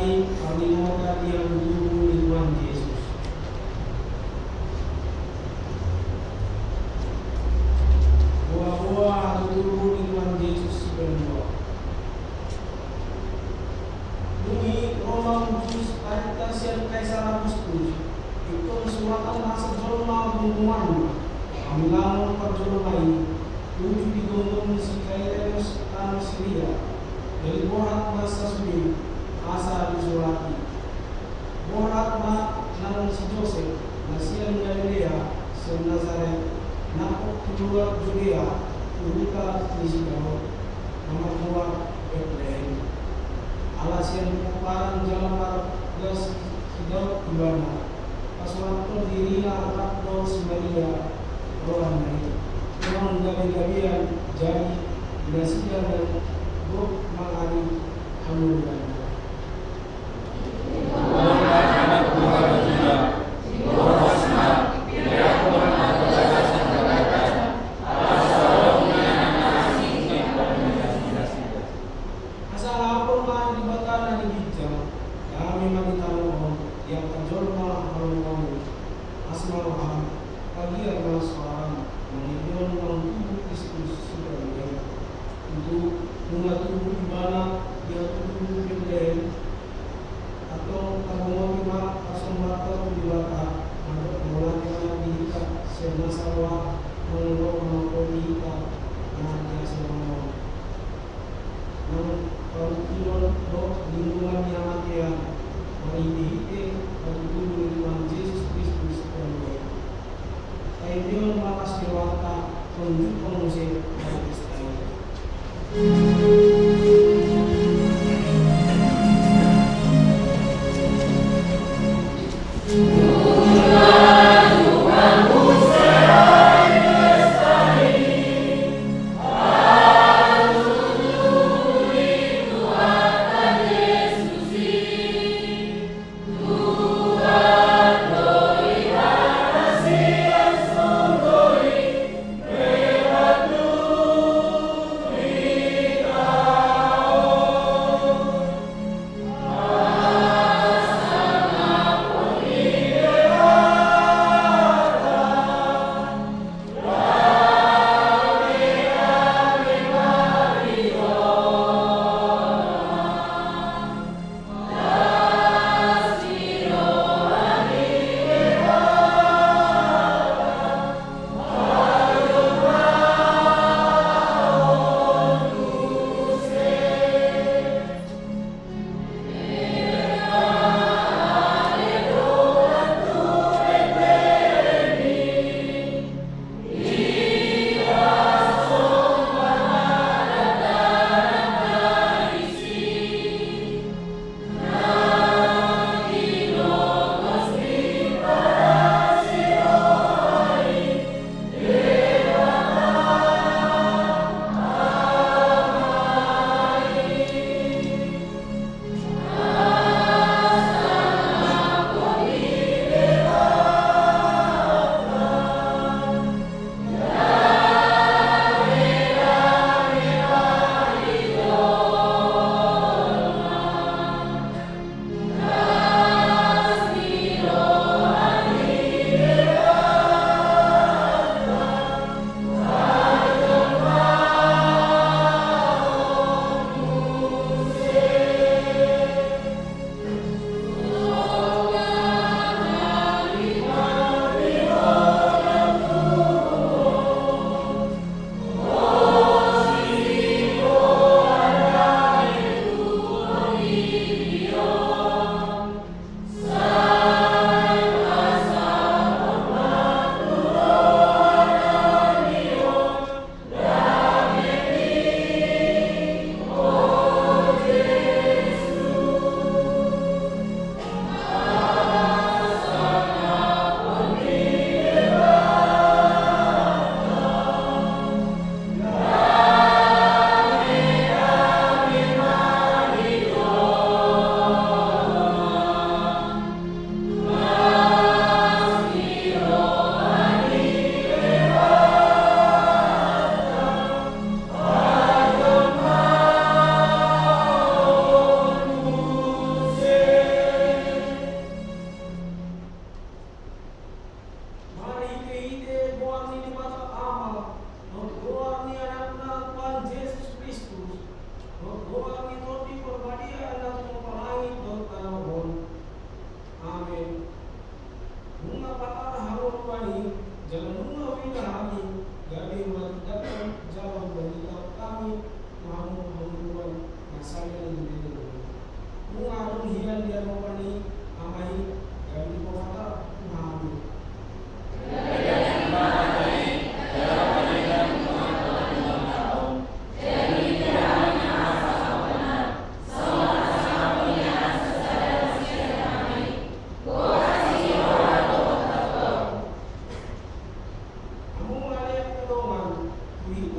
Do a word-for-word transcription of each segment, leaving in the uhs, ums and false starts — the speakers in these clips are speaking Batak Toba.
Parningotan di hatutubu ni Tuhan Jesus. Boa-boa hatutubu ni Tuhan Jesus sipaduahon. Dung i ro ma utus parenta sian Kaisar Augustus, ingkon suratan ma sijolma gonggonganna, pamulangon parjolo ma i, tuju di gomgom ni si Kairenius tano Siria, jadi borhat ma sasude, asa disurati. Borhat ma nang si Josep, na sian Galilea, sian Nasaret, nangkok tu luat Judea, tu huta ni si Daud, na margoar Betlehem. Ala sian pomparan jala marga si Daud ibana, pasurathon dirina rap dohot si Maria, rohana i. Songon gabe-gabean, jadi di nasida na gok mangari hamuliaonna. Asa alapon ma Debata na di ginjang, dame ma di tano on, di angka jolma haholonganmuna. Asa ma roham, pagiar ma soaram, mangihon naung tubu Kristus sipaduahon. Tutu, nunga tubu ibana di hatutubu Betlehem, antong tarbongoti ma hasombanta tu Debata, mandok mauliate ma di hita sian nasa roha, mangihon mangampoti hita na di hasomaon on. Nang parungkilon dohot linggoman ni hamatean, marhite-hite hatutubu ni Tuhan Jesus Kristus Tuhan. Taimehon ma las ni rohanta, manunjukkon muse pesta i.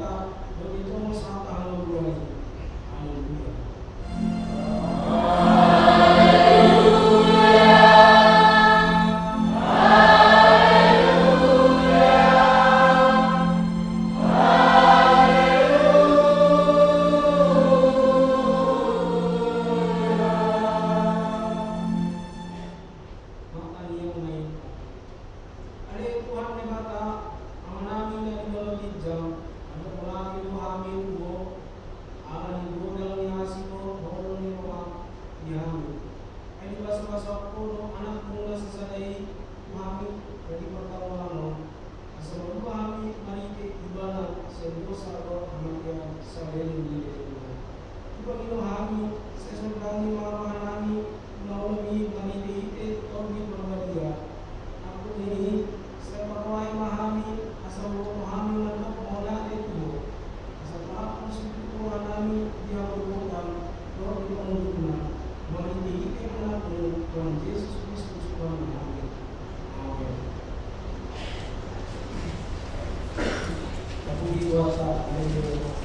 Dohot di jolma sahat tu hangoluan i. Haleluya. Martangiang ma hita. Ale Tuhan Debata, Amanami na di banua ginjang, mandok mauliate do hami tu Ho, ala ni godang ni asi dohot holong ni roha di hami. Ai dibasubasu Ho do Anakmu na sasada i tu hami di partangiangan on. Asa malua hami marhite Ibana sian dosa dohot hamatean saleleng ni lelengna. Dipangido hami, sai sondangi ma rohanami tu na olo i marhitehite Tondi Parbadia. Angkup ni i, sai parrohai ma hami, asa huboto hami mandok mauliate tu Ho. Asa tarapul situtu rohanami di hangoluan dohot di pangunjukna, marhitehite Anakmu, Tuhan Jesus Kristus, Tuhannami. Amen. Tapuji Tuhanta, haleluya.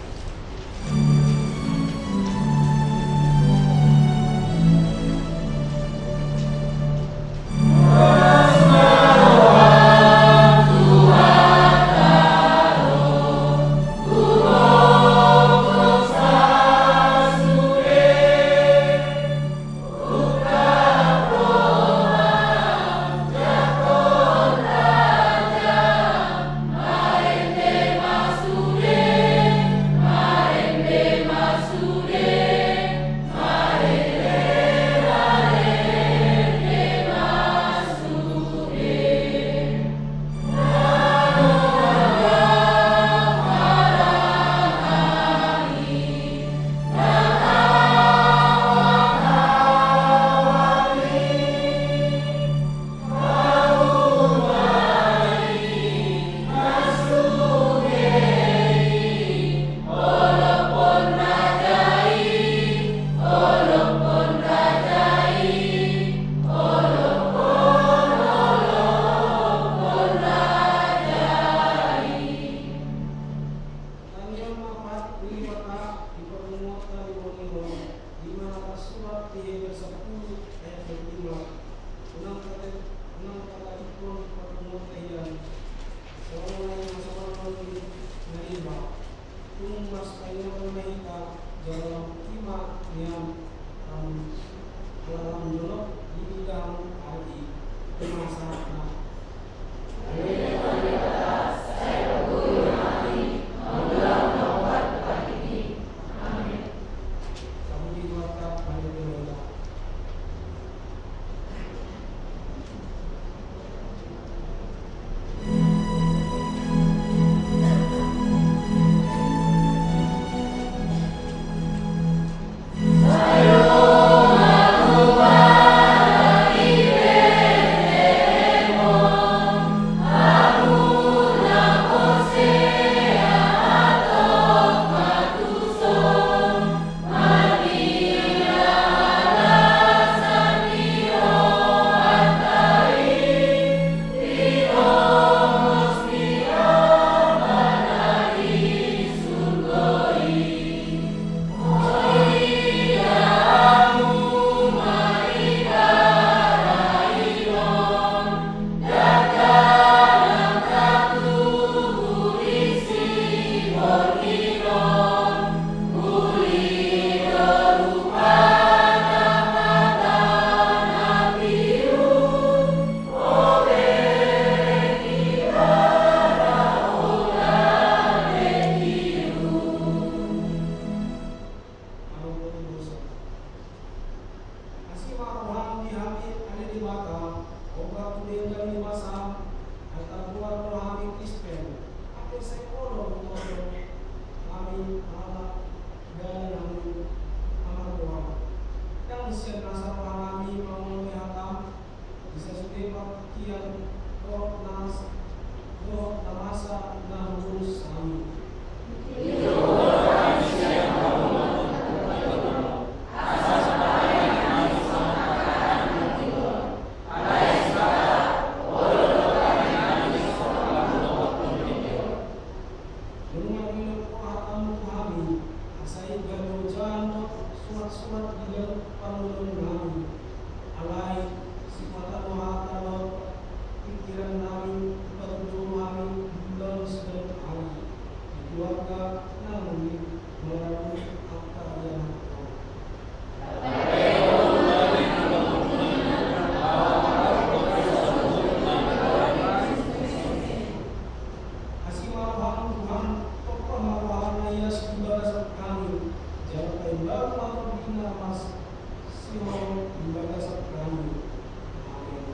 Tangiang ma hata ni Debata di parpunguanta di bongi on, di na tarsurat di Heber sampulu ayat dua pulu lima. Unang kate, unang tatalikon parpunguanta hian, songon na i na songon on na niba. Tung marsipaingotan ma hita, jala lam ima nian, lam, ala lam jonok di idahon ari i. Ima sahatna. Sai gabe ojahan do surat-surat di ganup parngoluonnami. Alai sipata do hata dohot pingkirannami dipatuju hami di ulaon siganup ari di keluarga nang di mangaradoti angka ianakhon. Asi ma roham Tuhan, tompa ma roham na ias di bagasan hami, jala paimbaru ma tondina na marsihol di bagasan hami. Amen.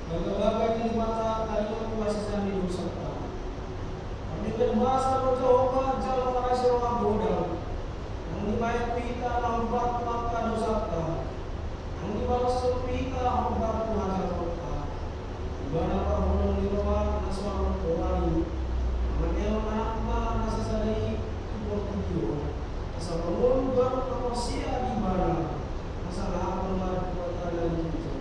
Bagabaga ni Debata, taringot ma sisean ni dosanta. Marnida basa do Jahowa jala marasi ro ma godang. Nang dibahen tu hita na hombar tu angka dosanta. Nang dibalashon tu hita hombar tu hajahatonta. Ibana parholong ni roha na so adong pola i. Mangalehon Anakna na sasada i tu portibi on. Asa mangolu ganup na porsea di Ibana. Asa na adong ma di portibi on.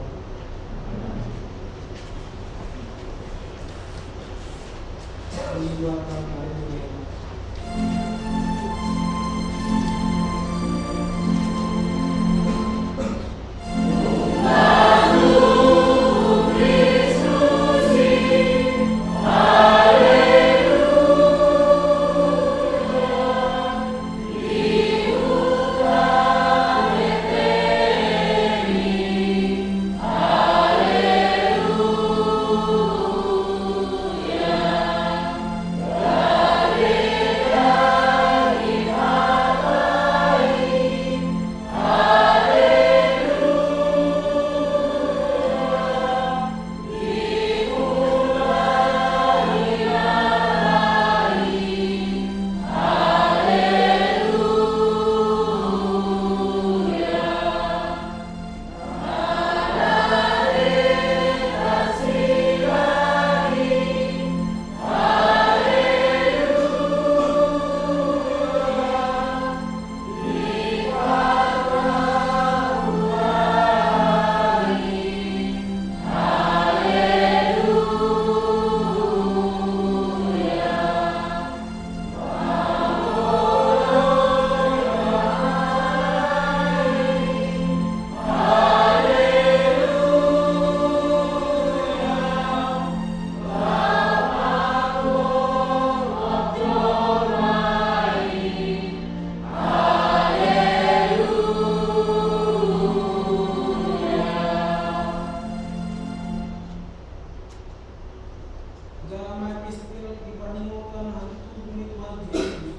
Jala ma epistel di parningotan hatutubu ni Tuhan Jesus,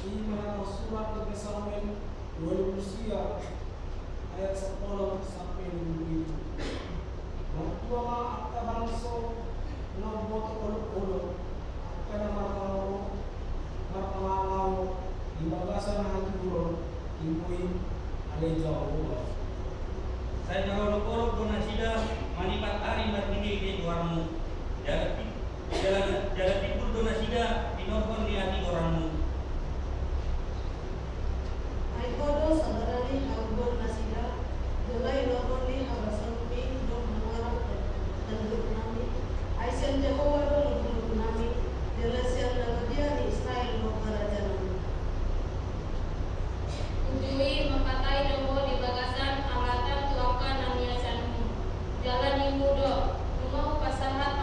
i ma na tarsurat di Psalmen dua pulu sia ayat sampulu sampe dua pulu pitu. Martua ma angka bangso na umboto olok-olok, angka na marpangago, marpangago di bagasan hatuburon, imboi ale Jahowa. Sai marolok-olok do nasida manipat ari marnidei di goarmu. Jala, jala, jala timbul do nasida tinorhon ni hatigoranmu. Ai Ho do sabala ni hagogoon nasida, jala inorhon ni habasonmi do mangarap tanduknami. Ai sian Jahowa do lobulobunami, jala sian na badia ni Israel do harajanami. Tutu i mangkatai do ho di bagasan alatan tu angka na niasanmu. Jala ninmu do, nunga hupasahat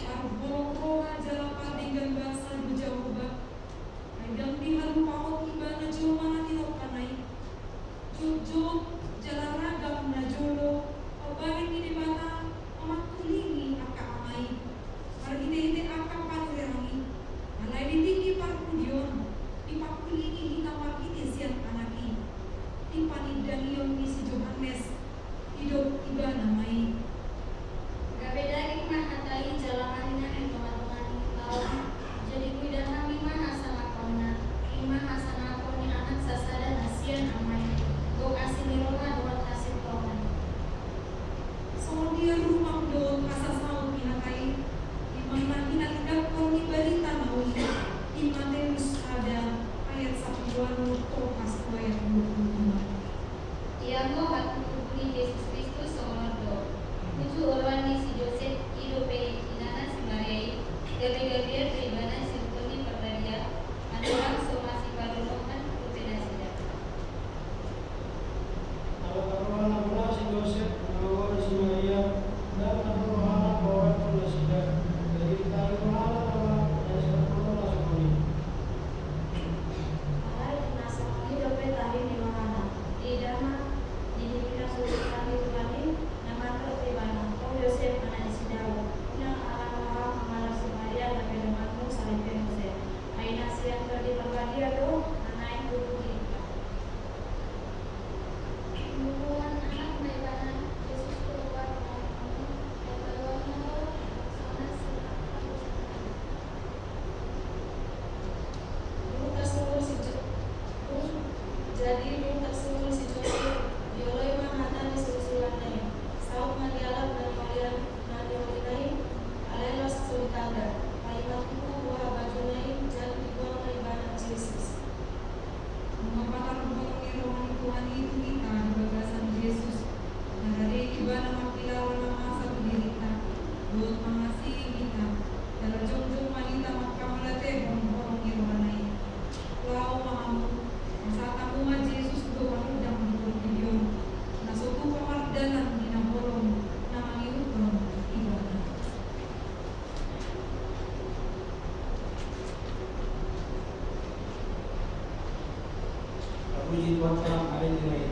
Parholong roha jala pardenggan basa do Jahowa, ai ndang dihalupahon Ibana jolma na tinongkana i. Jotjot jala ragam na jolo pambahen ni Debata mamangkulingi angka ama i. Marhitehite angka panurirang i, alai di tingki parpudi on dipangkulingi hita marhite sian Anak i. Di panindangion ni si Johannes, didok Ibana ma i: Gabe daging ma hata i jala maringan di tongatonga ni hita on. Jadi huida hami ma hasangaponna, i ma hasangapon ni Anak sasada na sian Ama i, gok asi ni roha dohot hasintongan. Songon dia rumang dohot hasasaut ni hata i, i ma na hinatindangkon ni barita na uli di Mateus sada ayat sapuluh onom tolhas tu ayat dua puluh lima. Ia ma hatubutubu ni Jesus Kristus songon on do. Uju oloan ni si Josep, i dope inana si Maria i, gabegabean do ibana sihuthon ni Parbadia, andorang so masipadohonon dope nasida. Ala tarroha na bona si Josep manggohi si Maria, ndang adong rohana paorathon nasida. Jadi ditangihon rohana nama na nisadaponna songon i. Alai na songon i dope tahi ni rohana. Diida ma, didihina suruhan ni Tuhan i, na mandok tu ibana: O Josep, anak ni si Daud, unang ala roham mangalap si Maria gabe donganmu salelengleleng muse. Ai na sian Tondi Parbadia do na naeng tubu di hita. Diboan anak ma ibana, Jesus do goar ni anakna i. Ai paluahon ma do songon na sirang. Dung tarsungkun si Jo-, dung, jadi dung tarsungkun si Josep, dioloi ma hata ni surusuruanna i. Saut ma dialap na niolian, na niolina i, alai las so ditanda. Paima tubu buha bajuna i, jadi dibuang ma ibana Jesus. Nunga patar holong ni roha ni Tuhan i tu hita di bagasan Jesus, na rade ibana mangkilala na masa tu dirinta, dohot mangasihi hita, jala jongjong ma hita manghamauliatehon holong ni rohana i. Laho ma hamu, pasahat hamu ma Jesus do panundang di portibi on, na so tupa mardalan di na holong na mangihuthon ibana. Tapuji Tuhanta, amen.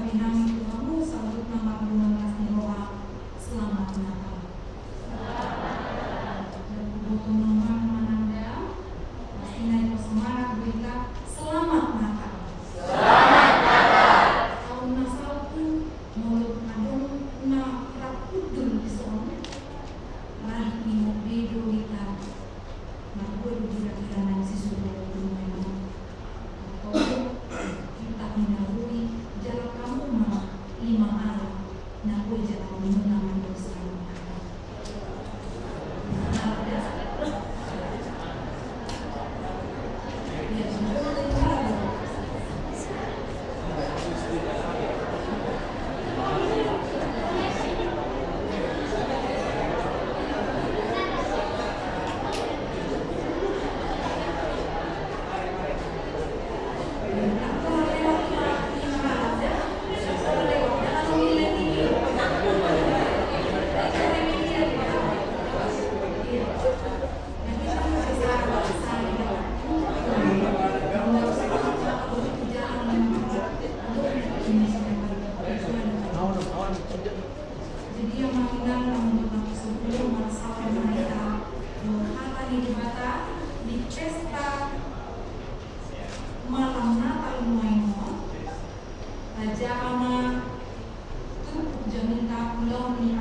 Hami tu hamu saluhutna marhite las ni roha, Selamat Natal. Dohot tu hamu na mananda, pasti na ingkon semangat berita Selamat Natal. Selamat Natal. Taon na salpu, molo adong na rap hundul dison, rahi ni mok bedo hita. Marhua do hira-hira na sisuru ni Tuhan. Tongtong hita hinahui jala hamu ma lima ala na boi jala hamu na mandosa. Jadi, amang inang, amang boru na husungkun, marsaor ma hita dohot hata ni Debata di pesta malam Natal nuaeng on. Tajaha ma turpuk jamita ulaon ni